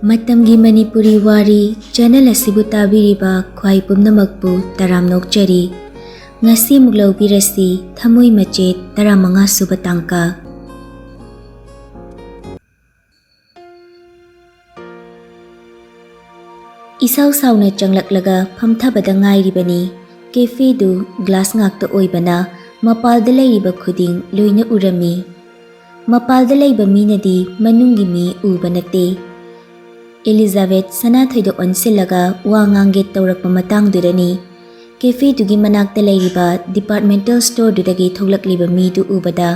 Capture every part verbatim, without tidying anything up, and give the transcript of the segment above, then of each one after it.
ꯃꯇꯝꯒꯤ ꯃꯅꯤꯄꯨꯔꯤ ꯋꯥꯔꯤ ꯆꯦꯅꯦꯜ ꯑꯁꯤꯕꯨ ꯇꯥꯕꯤꯔꯤꯕ ꯈ꯭ꯋꯥꯏ ꯄꯨꯝꯅꯃꯛꯄꯨ ꯇꯔꯥꯝꯅ ꯑꯣꯛꯆꯔꯤ꯫ ꯉꯁꯤ ꯑꯃꯨꯛ ꯂꯧꯕꯤꯔꯁꯤ ꯊꯃꯣꯏ ꯃꯆꯦꯠ ꯇꯔꯥꯃꯉꯥ ꯁꯨꯕ ꯇꯥꯡꯀꯛ꯫ ꯏꯁꯥꯎ ꯁꯥꯎꯅ ꯆꯪꯂꯛꯂꯒ ꯐꯝꯊꯕꯗ ꯉꯥꯏꯔꯤꯕꯅꯤ꯫ ꯀꯦꯐꯦꯗꯨ ꯒ꯭ꯂꯥꯁ ꯉꯥꯛꯇ ꯑꯣꯏꯕꯅ ꯃꯄꯥꯜꯗ ꯂꯩꯔꯤꯕ ꯈꯨꯗꯤꯡ ꯂꯣꯏꯅ ꯎꯔꯝꯃꯤ꯫ ꯃꯄꯥꯜꯗ ꯂꯩꯕ ꯃꯤꯅꯗꯤ ꯃꯅꯨꯡꯒꯤ ꯃꯤ ꯎꯕ ꯅꯠꯇꯦ꯫ ꯑꯦꯂꯤꯖꯥꯕꯦꯊ ꯁꯅꯥꯊꯣꯏꯗ ꯑꯣꯟꯁꯤꯜꯂꯒ ꯋꯥ ꯉꯥꯡꯒꯦ ꯇꯧꯔꯛꯄ ꯃꯇꯥꯡꯗꯨꯗꯅꯤ ꯀꯦꯐꯦꯗꯨꯒꯤ ꯃꯅꯥꯛꯇ ꯂꯩꯔꯤꯕ ꯗꯤꯄꯥꯔꯠꯃꯦꯟꯇꯦꯜ ꯁ꯭ꯇꯣꯔꯗꯨꯗꯒꯤ ꯊꯣꯛꯂꯛꯂꯤꯕ ꯃꯤꯗꯨ ꯎꯕꯗ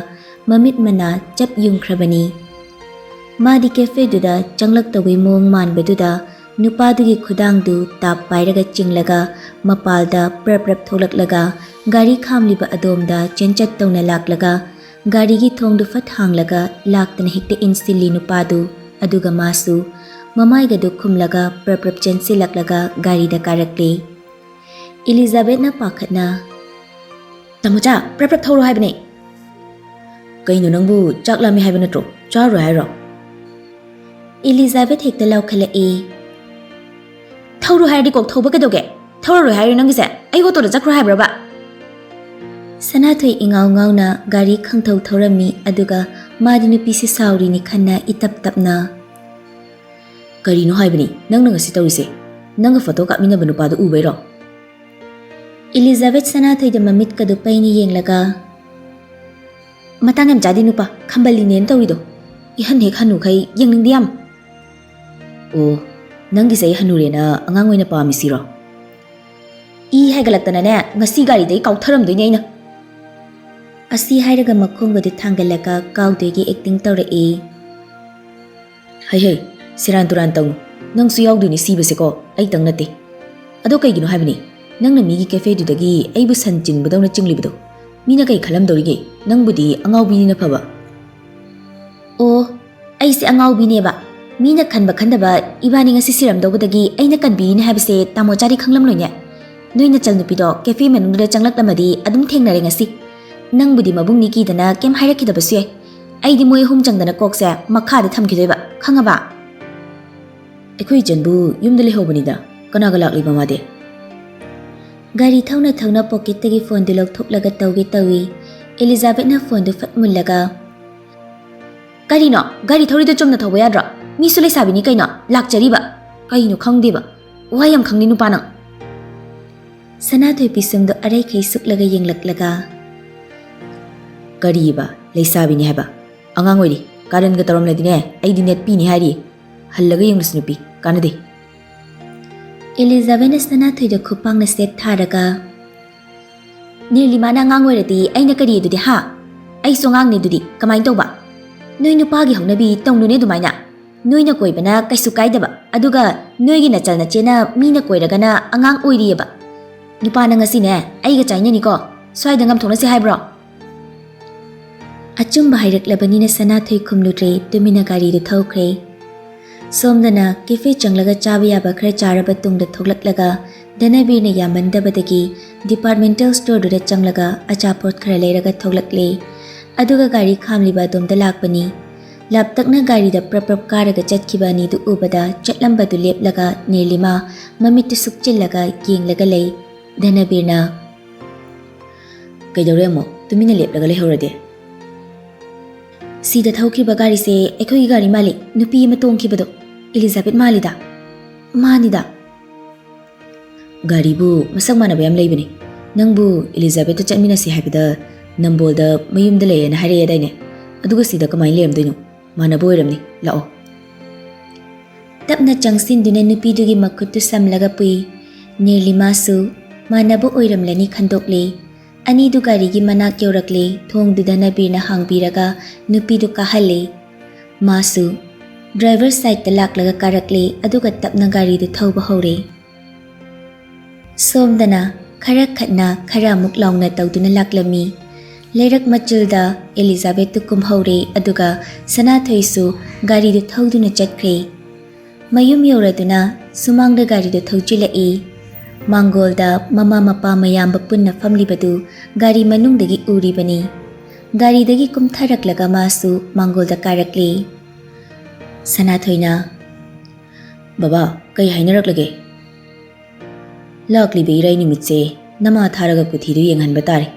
ꯃꯃꯤꯠ ꯃꯅꯥ ꯆꯞ ꯌꯨꯡꯈ꯭ꯔꯕꯅꯤ꯫ ꯃꯥꯗꯤ ꯀꯦꯐꯦꯗꯨꯗ ꯆꯪꯂꯛꯇꯧꯕꯩ ꯃꯑꯣꯡ ꯃꯥꯟꯕꯗꯨꯗ ꯅꯨꯄꯥꯗꯨꯒꯤ ꯈꯨꯗꯥꯡꯗꯨ ꯇꯥꯞ ꯄꯥꯏꯔꯒ ꯆꯤꯡꯂꯒ ꯃꯄꯥꯜꯗ ꯄ꯭ꯔꯞ ꯄ꯭ꯔꯞ ꯊꯣꯛꯂꯛꯂꯒ ꯒꯥꯔꯤ ꯈꯥꯝꯂꯤꯕ ꯑꯗꯣꯝꯗ ꯆꯦꯟꯆꯠ ꯇꯧꯅ ꯂꯥꯛꯂꯒ ꯒꯥꯔꯤꯒꯤ ꯊꯣꯡꯗꯨ ꯐꯠ ꯍꯥꯡꯂꯒ ꯂꯥꯛꯇꯅ ꯍꯦꯛꯇ ꯏꯟꯁꯤꯜꯂꯤ ꯅꯨꯄꯥꯗꯨ꯫ ꯑꯗꯨꯒ ꯃꯥꯁꯨ ꯃꯃꯥꯏꯒꯗꯨ ꯈꯨꯝꯂꯒ ꯄ꯭ꯔꯞ ꯄ꯭ꯔꯞ ꯆꯦꯟꯁꯤꯜꯂꯛꯂꯒ ꯒꯥꯔꯤꯗ ꯀꯥꯔꯛꯂꯦ꯫ ꯏꯂꯤꯖꯥꯕꯦꯠꯅ ꯄꯥꯈꯠꯅ, "ꯇꯥꯃꯣꯆꯥ, ꯄ꯭ꯔꯞ ꯄ꯭ꯔꯞ ꯊꯧꯔꯣ ꯍꯥꯏꯕꯅꯦ!" "ꯀꯩꯅꯣ, ꯅꯪꯕꯨ ꯆꯥꯛ ꯂꯥꯝꯃꯦ ꯍꯥꯏꯕ ꯅꯠꯇ꯭ꯔꯣ? ꯆꯥꯔꯣꯏ ꯍꯥꯏꯔꯣ?" ꯏꯂꯤꯖꯥꯕꯦꯠ ꯍꯦꯛꯇ ꯂꯥꯎꯈꯠꯂꯛꯏ꯫ "ꯊꯧꯔꯣ ꯍꯥꯏꯔꯗꯤ ꯀꯣꯛ ꯊꯧꯕ ꯀꯩꯗꯧꯒꯦ? ꯊꯧꯔꯔꯣꯏ ꯍꯥꯏꯔꯣ ꯅꯪꯒꯤꯁꯦ? ꯑꯩ ꯑꯣꯇꯣꯗ ꯆꯠꯈ꯭ꯔꯣ ꯍꯥꯏꯕ꯭ꯔꯕ?" ꯁꯅꯥꯊꯣꯏ ꯏꯉꯥꯎ ꯉꯥꯎꯅ ꯒꯥꯔꯤ ꯈꯪꯊꯧ ꯊꯧꯔꯝꯃꯤ, ꯑꯗꯨꯒ ꯃꯥꯗꯤ ꯅꯨꯄꯤꯁꯤ ꯁꯥꯎꯔꯤꯅꯤ ꯈꯟꯅ ꯏꯇꯞ ꯇꯞꯅ꯫ "ꯀꯔꯤꯅꯣ ꯍꯥꯏꯕꯅꯤ ꯅꯪꯅ ꯉꯁꯤ ꯇꯧꯔꯤꯁꯦ? ꯅꯪꯒ ꯐꯣꯇꯣ ꯀꯥꯞꯃꯤꯟꯅꯕ ꯅꯨꯄꯥꯗꯨ ꯎꯕꯩꯔꯣ?" ꯏꯂꯤꯖꯥꯕꯦꯠ ꯁꯅꯥꯊꯣꯏꯗ ꯃꯃꯤꯠꯀꯗꯨ ꯄꯩꯅ ꯌꯦꯡꯂꯒ, "ꯃꯇꯥꯡ ꯌꯥꯝ ꯆꯥꯗꯦ ꯅꯨꯄꯥ, ꯈꯝꯕꯜꯂꯤꯅꯦꯅ ꯇꯧꯔꯤꯗꯣ꯫ ꯏꯍꯟ ꯍꯦꯛ ꯍꯟꯅꯨꯈꯩ ꯌꯦꯡꯅꯤꯡꯗꯦ ꯌꯥꯝ꯫" "ꯑꯣ, ꯅꯪꯒꯤꯁꯦ ꯑꯩ ꯍꯟꯅꯨꯔꯦꯅ ꯑꯉꯥꯡ ꯑꯣꯏꯅ ꯄꯥꯝꯃꯤꯁꯤꯔꯣ?" "ꯏ ꯍꯥꯏꯒꯠꯂꯛꯇꯅꯅꯦ, ꯉꯁꯤ ꯒꯥꯔꯤꯗꯒꯤ ꯀꯥꯎꯊꯔꯝꯗꯣꯏꯅꯦ ꯑꯩꯅ꯫" ꯑꯁꯤ ꯍꯥꯏꯔꯒ ꯃꯈꯣꯡꯒꯗꯨ ꯊꯥꯡꯒꯠꯂꯒ ꯀꯥꯎꯗꯣꯏꯒꯤ ꯑꯦꯛꯇꯤꯡ ꯇꯧꯔꯛꯏ꯫ "ꯍꯩ ꯍꯩ, ꯁꯦꯔꯥꯟ ꯇꯨꯔꯥꯟ ꯇꯧꯅꯨ꯫ ꯅꯪꯁꯨ ꯌꯥꯎꯗꯣꯏꯅꯤ ꯁꯤꯕꯁꯦꯀꯣ, ꯑꯩꯇꯪ ꯅꯠꯇꯦ꯫ ꯑꯗꯣ ꯀꯩꯒꯤꯅꯣ ꯍꯥꯏꯕꯅꯤ, ꯅꯪꯅ ꯃꯤꯒꯤ ꯀꯦꯐꯦꯗꯨꯗꯒꯤ ꯑꯩꯕꯨ ꯁꯟ ꯆꯤꯡꯕꯗꯧꯅ ꯆꯤꯡꯂꯤꯕꯗꯣ? ꯃꯤꯅ ꯀꯩ ꯈꯜꯂꯝꯗꯧꯔꯤꯒꯦ? ꯅꯪꯕꯨꯗꯤ ꯑꯉꯥꯎꯕꯤꯅꯤꯅ ꯐꯕ꯫" "ꯑꯣ, ꯑꯩꯁꯦ ꯑꯉꯥꯎꯕꯤꯅꯦꯕ꯫ ꯃꯤꯅ ꯈꯟꯕ ꯈꯟꯗꯕ, ꯏꯕꯥꯅꯤ ꯉꯁꯤ ꯁꯤꯔꯝꯗꯧꯕꯗꯒꯤ ꯑꯩꯅ ꯀꯟꯕꯤꯔꯤꯅꯦ ꯍꯥꯏꯕꯁꯦ ꯇꯥꯃꯣ ꯆꯥꯗꯤ ꯈꯪꯂꯝꯂꯣꯏꯅꯦ꯫ ꯅꯣꯏ ꯅꯆꯜ ꯅꯨꯄꯤꯗꯣ ꯀꯦꯐꯦ ꯃꯅꯨꯡꯗꯨꯗ ꯆꯪꯂꯛꯂꯝꯃꯗꯤ ꯑꯗꯨꯝ ꯊꯦꯡꯅꯔꯦ ꯉꯁꯤ꯫ ꯅꯪꯕꯨꯗꯤ ꯃꯕꯨꯡꯅꯤ ꯀꯤꯗꯅ ꯀꯩꯝ ꯍꯥꯏꯔꯛꯈꯤꯗꯕꯁꯨ ꯌꯥꯏ꯫ ꯑꯩꯗꯤ ꯃꯣꯏ ꯑꯍꯨꯝ ꯆꯪꯗꯅ ꯀꯣꯛꯁꯦ ꯃꯈꯥꯗ ꯊꯝꯈꯤꯗꯣꯏꯕ, ꯈꯪꯉꯕ?" ꯑꯩꯈꯣꯏ ꯏꯆꯟꯕꯨ ꯌꯨꯝꯗ ꯂꯩꯍꯧꯕꯅꯤꯗ꯫ ꯀꯅꯥꯒ ꯂꯥꯛꯂꯤꯕ ꯃꯥꯗꯤ? ꯒꯥꯔꯤ ꯊꯧꯅ ꯊꯧꯅ ꯄꯣꯀꯦꯠꯇꯒꯤ ꯐꯣꯟꯗꯨ ꯂꯧꯊꯣꯛꯂꯒ ꯇꯧꯒꯦ ꯇꯧꯏ꯫ ꯑꯦꯂꯤꯖꯥꯕꯦꯠꯅ ꯐꯣꯟꯗꯨ ꯐꯠ ꯃꯨꯜꯂꯒ, "ꯀꯔꯤꯅꯣ? ꯒꯥꯔꯤ ꯊꯧꯔꯤꯗꯣ ꯆꯨꯝꯅ ꯊꯧꯕ ꯌꯥꯗ꯭ꯔꯣ? ꯃꯤꯁꯨ ꯂꯩꯁꯥꯕꯤꯅꯤ ꯀꯩꯅꯣ, ꯂꯥꯛꯆꯔꯤꯕ꯫ ꯀꯩꯅꯣ ꯈꯪꯗꯦꯕ꯫ ꯋꯥ ꯌꯥꯝ ꯈꯪꯂꯤ ꯅꯨꯄꯥ ꯅꯪ꯫" ꯁꯅꯥꯊꯣꯏ ꯄꯤꯁꯨꯝꯗꯣ ꯑꯔꯩꯈꯩ ꯁꯨꯛꯂꯒ ꯌꯦꯡꯂꯛꯂꯒ, "ꯀꯔꯤꯕ ꯂꯩꯁꯥꯕꯤꯅꯤ ꯍꯥꯏꯕ? ꯑꯉꯥꯡ ꯑꯣꯏꯔꯤ꯫ ꯀꯥꯔꯟꯒ ꯇꯧꯔꯝꯂꯗꯤꯅꯦ, ꯑꯩꯗꯤ ꯅꯦꯠꯄꯤꯅꯤ ꯍꯥꯏꯔꯤ꯫ ꯍꯜꯂꯒ ꯌꯦꯡꯂꯁꯤ ꯅꯨꯄꯤ, ꯀꯥꯟꯅꯗꯦ꯫" ꯑꯦꯂꯤꯖꯥꯕꯦꯠꯅ ꯁꯅꯥꯊꯣꯏꯗ ꯈꯨꯄꯥꯛꯅ ꯁꯦꯠ ꯊꯥꯔꯒ, "ꯅꯤꯔꯂꯤꯃꯥꯅ ꯑꯉꯥꯡ ꯑꯣꯏꯔꯗꯤ ꯑꯩꯅ ꯀꯔꯤ ꯑꯗꯨꯗꯤ, ꯍꯥ? ꯑꯩꯁꯨ ꯑꯉꯥꯡꯅꯦ ꯑꯗꯨꯗꯤ ꯀꯃꯥꯏꯅ ꯇꯧꯕ? ꯅꯣꯏ ꯅꯨꯄꯥꯒꯤ ꯍꯧꯅꯕꯤ ꯇꯧꯅꯨꯅꯦ ꯑꯗꯨꯃꯥꯏꯅ꯫ ꯅꯣꯏꯅ ꯀꯣꯏꯕꯅ ꯀꯩꯁꯨ ꯀꯥꯏꯗꯕ, ꯑꯗꯨꯒ ꯅꯣꯏꯒꯤ ꯅꯆꯜ ꯅꯆꯦꯅ ꯃꯤꯅ ꯀꯣꯏꯔꯒꯅ ꯑꯉꯥꯡ ꯑꯣꯏꯔꯤꯑꯕ꯫ ꯅꯨꯄꯥ ꯅꯪ ꯉꯁꯤꯅꯦ ꯑꯩꯒ ꯆꯥꯏꯅꯅꯤꯀꯣ꯫ ꯁ꯭ꯋꯥꯏꯗ ꯉꯝꯊꯣꯛꯅꯁꯤ ꯍꯥꯏꯕ꯭ꯔꯣ?" ꯑꯆꯨꯝꯕ ꯍꯥꯏꯔꯛꯂꯕꯅꯤꯅ ꯁꯅꯥꯊꯣꯏ ꯈꯨꯝꯂꯨꯗ꯭ꯔꯦ, ꯇꯨꯃꯤꯟꯅ ꯒꯥꯔꯤꯗꯨ ꯊꯧꯈ꯭ꯔꯦ꯫ ꯁꯣꯝꯗꯅ ꯀꯦꯐꯦ ꯆꯪꯂꯒ ꯆꯥꯕ ꯌꯥꯕ ꯈꯔ ꯆꯥꯔꯕ ꯇꯨꯡꯗ ꯊꯣꯛꯂꯛꯂꯒ ꯙꯅꯕꯤꯔꯅ ꯌꯥꯝꯃꯟꯗꯕꯗꯒꯤ ꯗꯤꯄꯥꯔꯠꯃꯦꯟꯇꯦꯜ ꯁ꯭ꯇꯣꯔꯗꯨꯗ ꯆꯪꯂꯒ ꯑꯆꯥꯄꯣꯠ ꯈꯔ ꯂꯩꯔꯒ ꯊꯣꯛꯂꯛꯂꯦ꯫ ꯑꯗꯨꯒ ꯒꯥꯔꯤ ꯈꯥꯝꯂꯤꯕ ꯑꯗꯣꯝꯗ ꯂꯥꯛꯄꯅꯤ꯫ ꯂꯥꯞꯇꯛꯅ ꯒꯥꯔꯤꯗ ꯄ꯭ꯔꯞ ꯄ꯭ꯔꯞ ꯀꯥꯔꯒ ꯆꯠꯈꯤꯕ ꯑꯅꯤꯗꯨ ꯎꯕꯗ ꯆꯠꯂꯝꯕꯗꯨ ꯂꯦꯞꯂꯒ ꯅꯤꯔꯂꯤꯃꯥ ꯃꯃꯤꯠꯇꯨ ꯁꯨꯛꯆꯤꯜꯂꯒ ꯌꯦꯡꯂꯒ ꯂꯩ꯫ ꯙꯅꯕꯤꯔꯅ, "ꯀꯩꯗꯧꯔꯦ ꯑꯃꯨꯛ ꯇꯨꯃꯤꯟꯅ ꯂꯦꯞꯂꯒ ꯂꯩꯍꯧꯔꯗꯤ?" "ꯁꯤꯗ ꯊꯧꯈꯤꯕ ꯒꯥꯔꯤꯁꯦ ꯑꯩꯈꯣꯏꯒꯤ ꯒꯥꯔꯤ ꯃꯥꯜꯂꯤ꯫ ꯅꯨꯄꯤ ꯑꯃ ꯇꯣꯡꯈꯤꯕꯗꯣ ꯏꯂꯤꯖꯥꯕꯦꯠ ꯃꯥꯜꯂꯤꯗ꯫" "ꯃꯥꯅꯤꯗ꯫" "ꯒꯥꯔꯤꯕꯨ ꯃꯁꯛ ꯃꯥꯟꯅꯕ ꯌꯥꯝ ꯂꯩꯕꯅꯤ꯫ ꯅꯪꯕꯨ ꯏꯂꯤꯖꯥꯕꯦꯠꯇ ꯆꯠꯃꯤꯟꯅꯁꯤ ꯍꯥꯏꯕꯗ ꯅꯝꯕꯣꯜꯗ ꯃꯌꯨꯝꯗ ꯂꯩꯌꯦꯅ ꯍꯥꯏꯔꯛꯑꯦꯗꯥꯏꯅꯦ? ꯑꯗꯨꯒ ꯁꯤꯗ ꯀꯃꯥꯏꯅ ꯂꯩꯔꯝꯗꯣꯏꯅꯣ? ꯃꯥꯟꯅꯕ ꯑꯣꯏꯔꯝꯅꯤ꯫ ꯂꯥꯛꯑꯣ꯫" ꯇꯞꯅ ꯆꯪꯁꯤꯟꯗꯨꯅ ꯅꯨꯄꯤꯗꯨꯒꯤ ꯃꯈꯨꯠꯇꯨ ꯁꯝꯂꯒ ꯄꯨꯏ꯫ ꯅꯤꯔꯂꯤꯃꯥꯁꯨ, "ꯃꯥꯟꯅꯕ ꯑꯣꯏꯔꯝꯂꯅꯤ" ꯈꯟꯗꯣꯛꯂꯦ꯫ ꯑꯅꯤꯗꯨ ꯒꯥꯔꯤꯒꯤ ꯃꯅꯥꯛ ꯌꯧꯔꯛꯂꯦ꯫ ꯊꯣꯡꯗꯨ ꯙꯅꯕꯤꯔꯅ ꯍꯥꯡꯕꯤꯔꯒ ꯅꯨꯄꯤꯗꯨ ꯀꯥꯍꯜꯂꯦ꯫ ꯃꯥꯁꯨ ꯗ꯭ꯔꯥꯏꯚꯔ ꯁꯥꯏꯠꯇ ꯂꯥꯛꯂꯒ ꯀꯥꯔꯛꯂꯦ, ꯑꯗꯨꯒ ꯇꯞꯅ ꯒꯥꯔꯤꯗꯨ ꯊꯧꯕ ꯍꯧꯔꯦ꯫ ꯁꯣꯝꯗꯅ ꯈꯔ ꯈꯠꯅ ꯈꯔ ꯑꯃꯨꯛ ꯂꯥꯎꯅ ꯇꯧꯗꯨꯅ ꯂꯥꯛꯂꯝꯃꯤ꯫ ꯂꯩꯔꯛ ꯃꯆꯤꯜꯗ ꯑꯦꯂꯤꯖꯥꯕꯦꯠꯇꯨ ꯀꯨꯝꯍꯧꯔꯦ, ꯑꯗꯨꯒ ꯁꯅꯥꯊꯣꯏꯁꯨ ꯒꯥꯔꯤꯗꯨ ꯊꯧꯗꯨꯅ ꯆꯠꯈ꯭ꯔꯦ꯫ ꯃꯌꯨꯝ ꯌꯧꯔꯗꯨꯅ ꯁꯨꯃꯥꯡꯗ ꯒꯥꯔꯤꯗꯨ ꯊꯧꯖꯤꯜꯂꯛꯏ꯫ ꯃꯥꯡꯒꯣꯜꯗ ꯃꯃꯥ ꯃꯄꯥ ꯃꯌꯥꯝꯕ ꯄꯨꯟꯅ ꯐꯝꯂꯤꯕꯗꯨ ꯒꯥꯔꯤ ꯃꯅꯨꯡꯗꯒꯤ ꯎꯔꯤꯕꯅꯤ꯫ ꯒꯥꯔꯤꯗꯒꯤ ꯀꯨꯝꯊꯔꯛꯂꯒ ꯃꯥꯁꯨ ꯃꯥꯡꯒꯣꯜꯗ ꯀꯥꯔꯛꯂꯦ꯫ ꯁꯅꯥꯊꯣꯏꯅ, "ꯕꯕꯥ, ꯀꯩ ꯍꯥꯏꯅꯔꯛꯂꯒꯦ?" "ꯂꯥꯛꯂꯤꯕ ꯏꯔꯥꯏ ꯅꯨꯃꯤꯠꯁꯦ ꯅꯃꯥ ꯊꯥꯔꯒ ꯀꯨꯊꯤꯗꯨ ꯌꯦꯡꯍꯟꯕ ꯇꯥꯔꯦ꯫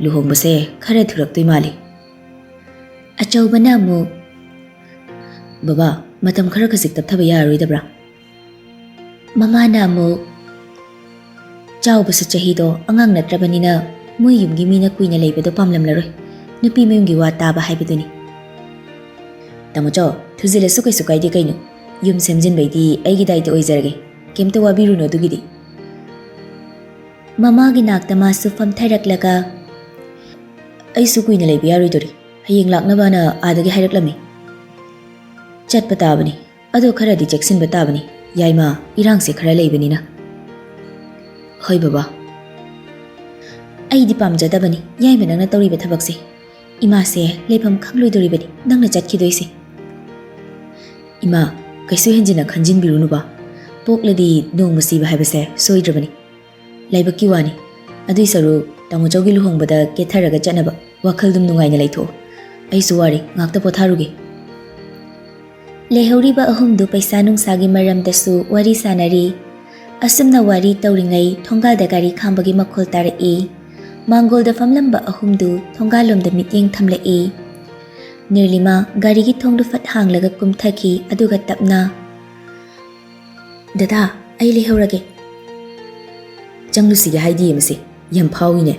ꯂꯨꯍꯣꯡꯕꯁꯦ ꯈꯔ ꯊꯨꯔꯛꯇꯣꯏ ꯃꯥꯜꯂꯤ꯫" ꯑꯆꯧꯕꯅ ꯑꯃꯨꯛ, "ꯕꯕꯥ, ꯃꯇꯝ ꯈꯔ ꯈꯖꯤꯛ ꯇꯞꯊꯕ ꯌꯥꯔꯔꯣꯏꯗꯕ꯭ꯔꯥ?" ꯃꯃꯥꯅ ꯑꯃꯨꯛ, "ꯆꯥꯎꯕꯁꯨ ꯆꯍꯤꯗꯣ ꯑꯉꯥꯡ ꯅꯠꯇ꯭ꯔꯕꯅꯤꯅ ꯃꯣꯏ ꯌꯨꯝꯒꯤ ꯃꯤꯅ ꯀꯨꯏꯅ ꯂꯩꯕꯗꯣ ꯄꯥꯝꯂꯝꯂꯔꯣꯏ꯫ ꯅꯨꯄꯤ ꯃꯌꯨꯝꯒꯤ ꯋꯥ ꯇꯥꯕ ꯍꯥꯏꯕꯗꯨꯅꯤ꯫" "ꯇꯥꯃꯣꯆꯧ, ꯊꯨꯖꯤꯜꯂꯁꯨ ꯀꯩꯁꯨ ꯀꯥꯏꯗꯦ ꯀꯩꯅꯣ꯫ ꯌꯨꯝ ꯁꯦꯝꯖꯤꯟꯕꯩꯗꯤ ꯑꯩꯒꯤ ꯗꯥꯏꯇ ꯑꯣꯏꯖꯔꯒꯦ꯫ ꯀꯩꯝꯇ ꯋꯥꯕꯤꯔꯨꯅꯨ ꯑꯗꯨꯒꯤꯗꯤ꯫" ꯃꯃꯥꯒꯤ ꯅꯥꯛꯇ ꯃꯥꯁꯨ ꯐꯝꯊꯔꯛꯂꯒ, "ꯑꯩꯁꯨ ꯀꯨꯏꯅ ꯂꯩꯕ ꯌꯥꯔꯣꯏꯗꯣꯔꯤ꯫ ꯍꯌꯦꯡ ꯂꯥꯛꯅꯕꯅ ꯑꯥꯗꯒꯤ ꯍꯥꯏꯔꯛꯂꯝꯃꯤ꯫ ꯆꯠꯄ ꯇꯥꯕꯅꯤ꯫ ꯑꯗꯣ ꯈꯔꯗꯤ ꯆꯦꯛꯁꯤꯟꯕ ꯇꯥꯕꯅꯤ, ꯌꯥꯏꯃ, ꯏꯔꯥꯡꯁꯦ ꯈꯔ ꯂꯩꯕꯅꯤꯅ꯫" "ꯍꯣꯏ ꯕꯕꯥ꯫" "ꯑꯩꯗꯤ ꯄꯥꯝꯖꯗꯕꯅꯤ ꯌꯥꯏꯃ ꯅꯪꯅ ꯇꯧꯔꯤꯕ ꯊꯕꯛꯁꯦ꯫ ꯏꯃꯥꯁꯦ ꯂꯩꯐꯝ ꯈꯪꯂꯣꯏꯗꯣꯔꯤꯕꯅꯤ ꯅꯪꯅ ꯆꯠꯈꯤꯗꯣꯏꯁꯦ꯫" "ꯏꯃꯥ, ꯀꯩꯁꯨ ꯍꯦꯟꯖꯤꯟꯅ ꯈꯟꯖꯤꯟꯕꯤꯔꯨꯅꯨꯕ꯫ ꯄꯣꯛꯂꯗꯤ ꯅꯣꯡꯃ ꯁꯤꯕ ꯍꯥꯏꯕꯁꯦ ꯁꯣꯏꯗ꯭ꯔꯕꯅꯤ꯫ ꯂꯥꯏꯕꯛꯀꯤ ꯋꯥꯅꯤ꯫ ꯑꯗꯨꯏ ꯁꯔꯨꯛ ꯇꯥꯃꯣꯆꯧꯒꯤ ꯂꯨꯍꯣꯡꯕꯗ ꯀꯦꯊꯔꯒ ꯆꯠꯅꯕ ꯋꯥꯈꯜꯗꯨꯝ ꯅꯨꯡꯉꯥꯏꯅ ꯂꯩꯊꯣꯛꯑꯣ꯫ ꯑꯩꯁꯨ ꯋꯥꯔꯦ, ꯉꯥꯛꯇ ꯄꯣꯊꯥꯔꯨꯒꯦ꯫" ꯂꯩꯍꯧꯔꯤꯕ ꯑꯍꯨꯝꯗꯨ ꯄꯩꯁꯥ ꯅꯨꯡꯁꯥꯒꯤ ꯃꯔꯝꯗꯁꯨ ꯋꯥꯔꯤ ꯁꯥꯅꯔꯤ꯫ ꯑꯁꯨꯝꯅ ꯋꯥꯔꯤ ꯇꯧꯔꯤꯉꯩ ꯊꯣꯡꯒꯥꯜꯗ ꯒꯥꯔꯤ ꯈꯥꯝꯕꯒꯤ ꯃꯈꯣꯜ ꯇꯥꯔꯛꯏ꯫ ꯃꯥꯡꯒꯣꯜꯗ ꯐꯝꯂꯝꯕ ꯑꯍꯨꯝꯗꯨ ꯊꯣꯡꯒꯥꯜꯂꯣꯝꯗ ꯃꯤꯠꯌꯦꯡ ꯊꯝꯂꯛꯏ꯫ ꯅꯤꯔꯂꯤꯃꯥ ꯒꯥꯔꯤꯒꯤ ꯊꯣꯡꯗꯨ ꯐꯠ ꯍꯥꯡꯂꯒ ꯀꯨꯝꯊꯈꯤ, ꯑꯗꯨꯒ ꯇꯞꯅ, "ꯗꯗꯥ, ꯑꯩ ꯂꯩꯍꯧꯔꯒꯦ꯫" "ꯆꯪꯂꯨꯁꯤꯒꯦ ꯍꯥꯏꯗꯤꯌꯦ ꯃꯁꯤ, ꯌꯥꯝ ꯐꯥꯎꯏꯅꯦ꯫"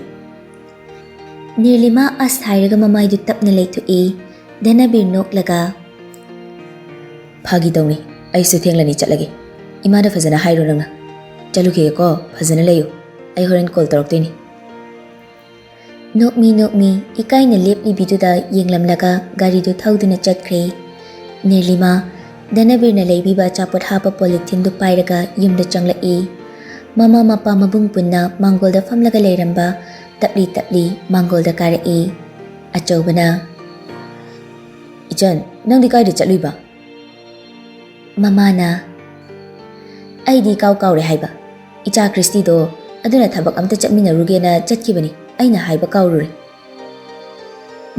ꯅꯤꯔꯂꯤꯃꯥ ꯑꯁ ꯍꯥꯏꯔꯒ ꯃꯃꯥꯏꯗꯨ ꯇꯞꯅ ꯂꯩꯊꯣꯛꯏ꯫ ꯙꯅꯕꯤꯔ ꯅꯣꯛꯂꯒ, "ꯐꯥꯒꯤ ꯇꯧꯅꯤ, ꯑꯩꯁꯨ ꯊꯦꯡꯂꯅꯤ, ꯆꯠꯂꯒꯦ꯫ ꯏꯃꯥꯗ ꯐꯖꯅ ꯍꯥꯏꯔꯣ ꯅꯪꯅ꯫ ꯆꯠꯂꯨꯈꯤꯒꯦꯀꯣ, ꯐꯖꯅ ꯂꯩꯌꯨ꯫ ꯑꯩ ꯍꯣꯔꯦꯟ ꯀꯣꯜ ꯇꯧꯔꯛꯇꯣꯏꯅꯤ꯫" ꯅꯣꯛꯃꯤ ꯅꯣꯛꯃꯤ ꯏꯀꯥꯏꯅ ꯂꯦꯞꯂꯤꯕꯤꯗꯨꯗ ꯌꯦꯡꯂꯝꯂꯒ ꯒꯥꯔꯤꯗꯨ ꯊꯧꯗꯨꯅ ꯆꯠꯈ꯭ꯔꯦ꯫ ꯅꯤꯔꯂꯤꯃꯥ, ꯙꯅꯕꯤꯔꯅ ꯂꯩꯕꯤꯕ ꯑꯆꯥꯄꯣꯠ ꯍꯥꯞꯄ ꯄꯣꯂꯤꯊꯤꯟꯗꯨ ꯄꯥꯏꯔꯒ ꯌꯨꯝꯗ ꯆꯪꯂꯛꯏ꯫ ꯃꯃꯥ ꯃꯄꯥ ꯃꯕꯨꯡ ꯄꯨꯟꯅ ꯃꯥꯡꯒꯣꯜꯗ ꯐꯝꯂꯒ ꯂꯩꯔꯝꯕ ꯇꯞꯂꯤ ꯇꯞꯂꯤ ꯃꯥꯡꯒꯣꯜꯗ ꯀꯥꯔꯛꯏ꯫ ꯑꯆꯧꯕꯅ, "ꯏꯆꯟ, ꯅꯪꯗꯤ ꯀꯥꯏꯗ ꯆꯠꯂꯨꯏꯕ?" ꯃꯃꯥꯅ, "ꯑꯩꯗꯤ ꯏꯀꯥꯎ ꯀꯥꯎꯔꯦ ꯍꯥꯏꯕ꯫ ꯏꯆꯥ ꯀ꯭ꯔꯤꯁꯇꯤꯗꯣ ꯑꯗꯨꯅ ꯊꯕꯛ ꯑꯝꯇ ꯆꯠꯃꯤꯟꯅꯔꯨꯒꯦꯅ ꯆꯠꯈꯤꯕꯅꯤ, ꯑꯩꯅ ꯍꯥꯏꯕ ꯀꯥꯎꯔꯨꯔꯦ꯫"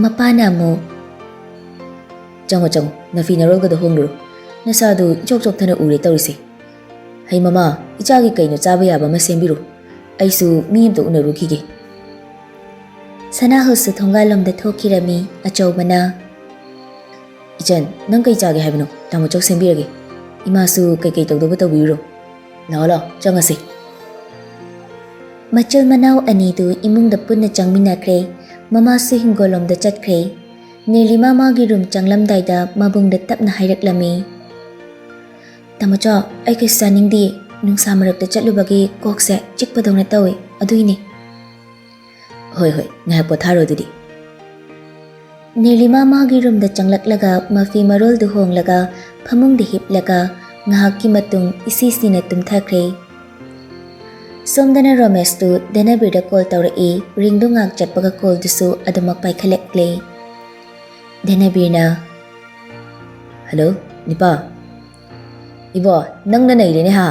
ꯃꯄꯥꯅ ꯑꯃꯨꯛ, "ꯆꯪꯉꯣ, ꯆꯪꯉꯣ, ꯅꯐꯤ ꯅꯔꯣꯜꯒꯗꯣ ꯍꯣꯡꯂꯨꯔꯣ꯫ ꯅꯁꯥꯗꯨ ꯏꯆꯣꯛ ꯆꯣꯛꯊꯅ ꯎꯔꯦ ꯇꯧꯔꯤꯁꯦ꯫ ꯍꯩ ꯃꯃꯥ, ꯏꯆꯥꯒꯤ ꯀꯩꯅꯣ ꯆꯥꯕ ꯌꯥꯕ ꯑꯃ ꯁꯦꯝꯕꯤꯔꯣ꯫ ꯑꯩꯁꯨ ꯃꯤ ꯑꯃꯇ ꯎꯅꯔꯨꯈꯤꯒꯦ꯫ ꯁꯅꯥꯍꯨꯁꯨ ꯊꯣꯡꯒꯥꯜꯂꯣꯝꯗ ꯊꯣꯛꯈꯤꯔꯝꯃꯤ꯫ ꯑꯆꯧꯕꯅ, "ꯏꯆꯟ, ꯅꯪ ꯀꯩ ꯆꯥꯒꯦ ꯍꯥꯏꯕꯅꯣ? ꯇꯥꯃꯣ ꯆꯧ ꯁꯦꯝꯕꯤꯔꯒꯦ꯫ ꯏꯃꯥꯁꯨ ꯀꯩꯀꯩ ꯇꯧꯗꯧꯕ ꯇꯧꯕꯤꯔꯨꯔꯣ꯫ ꯂꯥꯛꯑꯣ, ꯂꯥꯛꯑꯣ, ꯆꯪꯉꯁꯤ꯫" ꯃꯆꯜ ꯃꯅꯥꯎ ꯑꯅꯤꯗꯨ ꯏꯃꯨꯡꯗ ꯄꯨꯟꯅ ꯆꯪꯃꯤꯟꯅꯈ꯭ꯔꯦ꯫ ꯃꯃꯥꯁꯨ ꯍꯤꯡꯒꯣꯜꯂꯣꯝꯗ ꯆꯠꯈ꯭ꯔꯦ꯫ ꯅꯤꯔꯂꯤꯃꯥ ꯃꯥꯒꯤ ꯔꯨꯝ ꯆꯪꯂꯝꯗꯥꯏꯗ ꯃꯕꯨꯡꯗ ꯇꯞꯅ ꯍꯥꯏꯔꯛꯂꯝꯃꯤ, "ꯇꯥꯃꯣꯆꯧ, ꯑꯩ ꯀꯩꯁꯨ ꯆꯥꯅꯤꯡꯗꯤꯌꯦ꯫ ꯅꯨꯡꯁꯥ ꯃꯔꯛꯇ ꯆꯠꯂꯨꯕꯒꯤ ꯀꯣꯛꯁꯦ ꯆꯤꯛꯄꯗꯧꯅ ꯇꯧꯏ, ꯑꯗꯨꯏꯅꯦ꯫" "ꯍꯣꯏ, ꯍꯣꯏ, ꯉꯥꯏꯍꯥꯛ ꯄꯣꯊꯥꯔꯣ ꯑꯗꯨꯗꯤ꯫" ꯅꯤꯔꯂꯤꯃꯥ ꯃꯥꯒꯤ ꯔꯨꯝꯗ ꯆꯪꯂꯛꯂꯒ ꯃꯐꯤ ꯃꯔꯣꯜꯗꯨ ꯍꯣꯡꯂꯒ ꯐꯃꯨꯡꯗ ꯍꯤꯞꯂꯒ ꯉꯥꯏꯍꯥꯛꯀꯤ ꯃꯇꯨꯡ ꯏꯁꯤ ꯁꯤꯅ ꯇꯨꯝꯊꯈ꯭ꯔꯦ꯫ ꯁꯣꯝꯗꯅ ꯔꯣꯃꯦꯁꯇꯨ ꯙꯅꯕꯤꯔꯗ ꯀꯣꯜ ꯇꯧꯔꯛꯏ꯫ ꯔꯤꯡꯗꯨ ꯉꯥꯏꯍꯥꯛ ꯆꯠꯄꯒ ꯀꯣꯜꯗꯨꯁꯨ ꯑꯗꯨꯃꯛ ꯄꯥꯏꯈꯠꯂꯛꯂꯦ꯫ ꯙꯅꯕꯤꯔꯅ, "ꯍꯜꯂꯣ, ꯅꯤꯄꯥ꯫" "ꯏꯕꯣ, ꯅꯪꯅ ꯅꯩꯔꯦꯅꯦ ꯍꯥ?"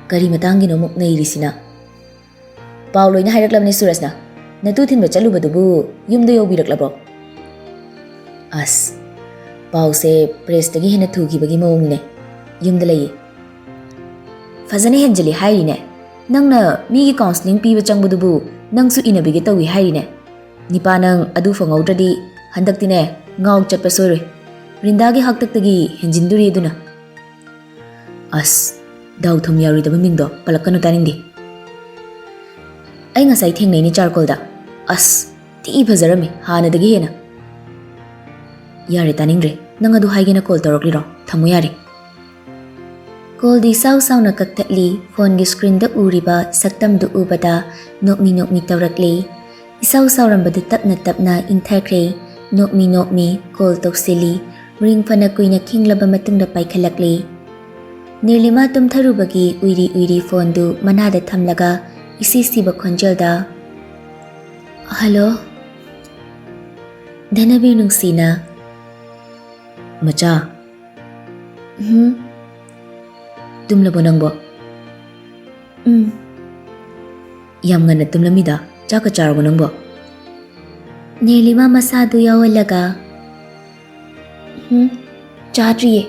"ꯀꯔꯤ ꯃꯇꯥꯡꯒꯤꯅꯣ ꯑꯃꯨꯛ ꯅꯩꯔꯤꯁꯤꯅ?" "ꯄꯥꯎ ꯂꯣꯏꯅ ꯍꯥꯏꯔꯛꯂꯕꯅꯦ ꯁꯨꯔꯖꯅ꯫ ꯅꯇꯨ ꯊꯤꯟꯕ ꯆꯠꯂꯨꯕꯗꯨꯕꯨ ꯌꯨꯝꯗ ꯌꯧꯕꯤꯔꯛꯂꯕ꯭ꯔꯣ?" "ꯑꯁ, ꯄꯥꯎꯁꯦ ꯄ꯭ꯔꯦꯁꯇꯒꯤ ꯍꯦꯟꯅ ꯊꯨꯈꯤꯕꯒꯤ ꯃꯑꯣꯡꯅꯤꯅꯦ꯫ ꯌꯨꯝꯗ ꯂꯩꯌꯦ꯫" "ꯐꯖꯅ ꯍꯦꯟꯖꯤꯜꯂꯤ ꯍꯥꯏꯔꯤꯅꯦ꯫ ꯅꯪꯅ ꯃꯤꯒꯤ ꯀꯥꯎꯟꯁꯤꯂꯤꯡ ꯄꯤꯕ ꯆꯪꯕꯗꯨꯕꯨ ꯅꯪꯁꯨ ꯏꯟꯅꯕꯤꯒꯦ ꯇꯧꯏ ꯍꯥꯏꯔꯤꯅꯦ꯫ ꯅꯤꯄꯥ, ꯅꯪ ꯑꯗꯨ ꯐꯪꯍꯧꯗ꯭ꯔꯗꯤ ꯍꯟꯗꯛꯇꯤꯅꯦ, ꯉꯥꯎ ꯆꯠꯄ ꯁꯣꯏꯔꯣꯏ꯫ ꯔꯤꯟꯗꯥꯒꯤ ꯍꯥꯛꯇꯛꯇꯒꯤ ꯍꯦꯟꯖꯤꯟꯗꯣꯔꯤ ꯑꯗꯨꯅ꯫" "ꯑꯁ, ꯗꯥꯎ ꯊꯨꯝ ꯌꯥꯔꯣꯏꯗꯕ ꯃꯤꯡꯗꯣ ꯄꯜꯂꯛꯀꯅꯨ, ꯇꯥꯅꯤꯡꯗꯦ꯫ ꯑꯩ ꯉꯁꯥꯏ ꯊꯦꯡꯅꯩꯅꯦ ꯆꯥꯔꯀꯣꯜꯗ꯫ ꯑꯁ, ꯊꯤ ꯐꯖꯔꯝꯃꯤ, ꯍꯥꯟꯅꯗꯒꯤ ꯍꯦꯟꯅ꯫" "ꯌꯥꯔꯦ, ꯇꯥꯅꯤꯡꯗ꯭ꯔꯦ꯫ ꯅꯪ ꯑꯗꯨ ꯍꯥꯏꯒꯦꯅ ꯀꯣꯜ ꯇꯧꯔꯛꯂꯤꯔꯣ? ꯊꯝꯃꯣ ꯌꯥꯔꯦ꯫" ꯀꯣꯜꯗꯤ ꯁꯥꯎ ꯁꯥꯎꯅ ꯀꯛꯊꯠꯂꯤ꯫ ꯐꯣꯟꯒꯤ ꯁ꯭ꯀ꯭ꯔꯤꯟꯗ ꯎꯔꯤꯕ ꯁꯛꯇꯝꯗꯨ ꯎꯕꯗ ꯅꯣꯛꯃꯤ ꯅꯣꯛꯃꯤ ꯇꯧꯔꯛꯂꯤ꯫ ꯏꯁꯥꯎ ꯁꯥꯎꯔꯝꯕꯗꯨ ꯇꯞꯅ ꯇꯞꯅ ꯏꯪꯊꯈ꯭ꯔꯦ꯫ ꯅꯣꯛꯃꯤ ꯅꯣꯛꯃꯤ ꯀꯣꯜ ꯇꯧꯁꯤꯜꯂꯤ꯫ ꯔꯤꯡ ꯐꯅ ꯀꯨꯏꯅ ꯈꯤꯡꯂꯕ ꯃꯇꯨꯡꯗ ꯄꯥꯏꯈꯠꯂꯛꯂꯤ꯫ ꯅꯤꯔꯂꯤꯃꯥ ꯇꯨꯝꯊꯔꯨꯕꯒꯤ ꯎꯏꯔꯤ ꯎꯏꯔꯤ ꯐꯣꯟꯗꯨ ꯃꯅꯥꯗ ꯊꯝꯂꯒ ꯏꯁꯤ ꯁꯤꯕ ꯈꯣꯟꯖꯦꯜꯗ, "ꯍꯜꯂꯣ?" ꯙꯅꯕꯤꯔ ꯅꯨꯡꯁꯤꯅ, "ꯃꯆꯥ꯫" "ꯎꯝ?" "ꯇꯨꯝꯂꯕꯣ ꯅꯪꯕꯣ?" "ꯎꯝ꯫" "ꯌꯥꯝ ꯉꯟꯅ ꯇꯨꯝꯂꯝꯃꯤꯗ, ꯆꯥꯛꯀ ꯆꯥꯔꯕꯣ ꯅꯪꯕꯣ?" ꯅꯤꯔꯂꯤꯃꯥ ꯃꯁꯥꯗꯨ ꯌꯥꯎꯍꯜꯂꯒ, "ꯎꯝ, ꯆꯥꯗ꯭ꯔꯤꯌꯦ,